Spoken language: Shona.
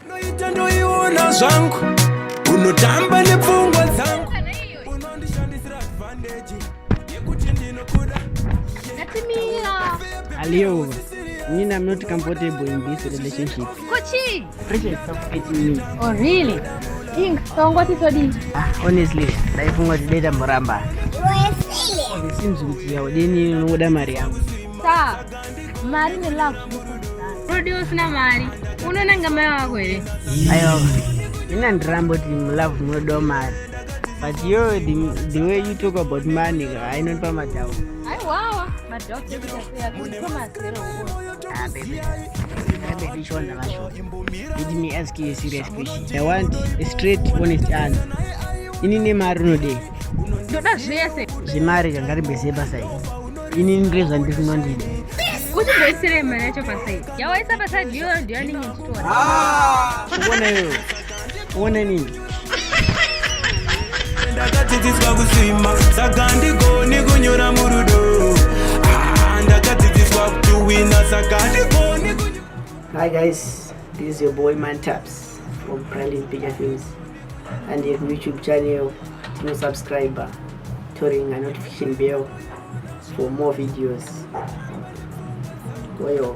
Ndoita ndoiona zvangu, unotamba nepfungwa dzangu, unondishandisira advantage yekuti ndinokuda. Ngatimira. Alio, me, I'm not comfortable in this relationship. Kochi. Pressure is suffocating me. Oh really? Ink, tongoti todi. Ah, honestly, ndaifunga kuti dai tamboramba. It seems kuti haudini, unoda mari yangu. Sa. Mari ne love zvinofambidzana. Unodiwa usina mari. Unonanga mai wako here? Aiwa, ini handiramba kuti mulove munodawo mari. But yo, the way you talk about money, hainonipa madhau. Aiwawa. Madoctor ekuita sei akuitwa mazero. Ah, baby. Baby, ndichiwanza mashoko. Let me ask you a serious question. I want a straight, honest answer. Ini nemari unodei? Ndoda zvese. Zvemari kangaribhese basa iri. Ini ndiri zvandiri unondida. Uchimboisirei mari yacho paside? Yawaisa paside iyoyo ndiyo yanenge ichitora. Uona iwewe. Uona nini? Ndakadzidziswa kuswima, saka handigoni kunyura murudo. Ah, ndakadzidziswa kuwina, saka handigoni kunyu- Hi guys, this is your boy Man Taps from Pralin Picture Films and your YouTube channel. Tino subscriber, turning a notification bell for more videos. Goyo.